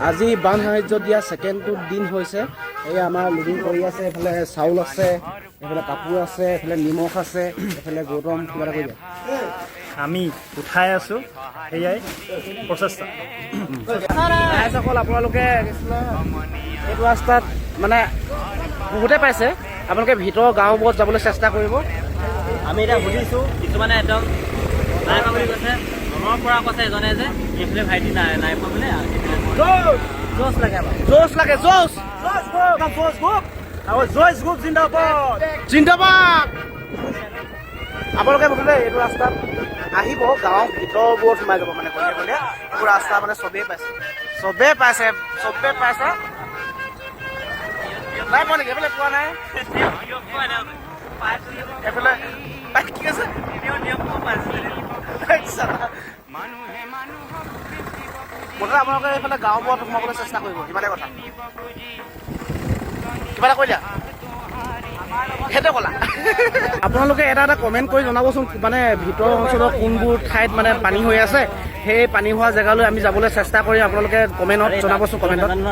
আজি বান সাহাৰ্য দিয়া ছেকেণ্ডটো দিন হৈছে। এই আমাৰ লোডিং কৰি আছে। এইফালে চাউল আছে, এইফালে কাপোৰ আছে, এইফালে নিমখ আছে, এইফালে গৌতম, কিবা এটা কৰি দিয়া। আমি উঠাই আছোঁ, সেয়াই প্ৰচেষ্টা। ৰাইজসকল, আপোনালোকে এইটো ৰাস্তাত মানে বহুতে পাইছে। আপোনালোকে ভিতৰৰ গাঁওবোৰত যাবলৈ চেষ্টা কৰিব। আমি এতিয়া সুধিছোঁ, কিছুমানে একদম নাই পোৱা বুলি কৈছে। মনৰ পৰা কৈছে এজনে যে এইফালে ভাইটি নাই নাই পোৱা বোলে। জোচ লাগে আমাক। জোচ লাগে, জোচ। জয় গ্ৰুপ জিন্দাবাদ। জিন্দাবাদ। আপোনালোকে মুঠতে এইটো ৰাস্তাত আহিব, গাঁৱৰ ভিতৰবোৰত সোমাই যাব। মানে গলিয়ে গলিয়ে এইবোৰ ৰাস্তা মানে চবেই পাইছে, চবেই পাইছে, চবেই পাইছে। নাই পোৱা নেকি এইফালে? পোৱা নাই এইফালে? কি আছে? মুঠতে আপোনালোকে এইফালে গাঁওবোৰত সোমাবলৈ চেষ্টা কৰিব, সিমানে কথা। কিবা এটা কৈ দিয়া, সেইটো ক'লা। আপোনালোকে এটা এটা কমেণ্ট কৰি জনাবচোন, মানে ভিতৰৰ অঞ্চলৰ কোনবোৰ ঠাইত মানে পানী হৈ আছে। সেই পানী হোৱা জেগালৈ আমি যাবলৈ চেষ্টা কৰিম। আপোনালোকে কমেণ্টত জনাবচোন, কমেণ্টত। আমি